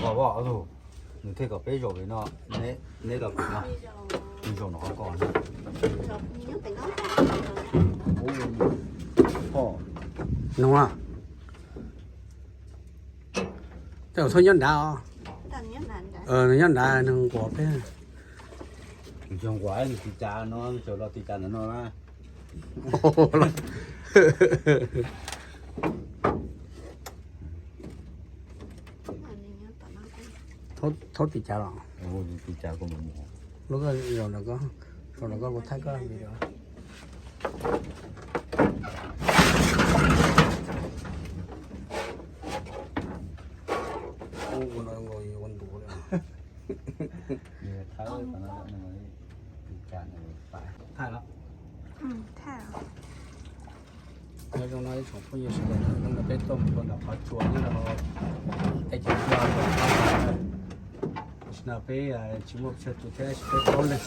Nws thiaj kom peb zaum pem no, neb los pem no, zaum no ko. No, tej zaum txhob nyob nrad os. Nws nyob nrad nws nquas peb. Nws nquas nws tiv cas no, nws los tiv cas ntawm no na. Thaub tiv cas los? Lub ko zaum ntawm ko, zaum ntawm ko kuv thaij koj video. Ua no nkaus yuav ua ntuv li. Thaij los. Nyob zoo no ib tsoom phooj ywg sawv daws, hnub no peb tuaj mus rau ntawm qhov tsua nyob rau tej ceg dua rau qhov no, tam sim no peb tsis muaj pes tsawg tus thiab, peb plaub leeg.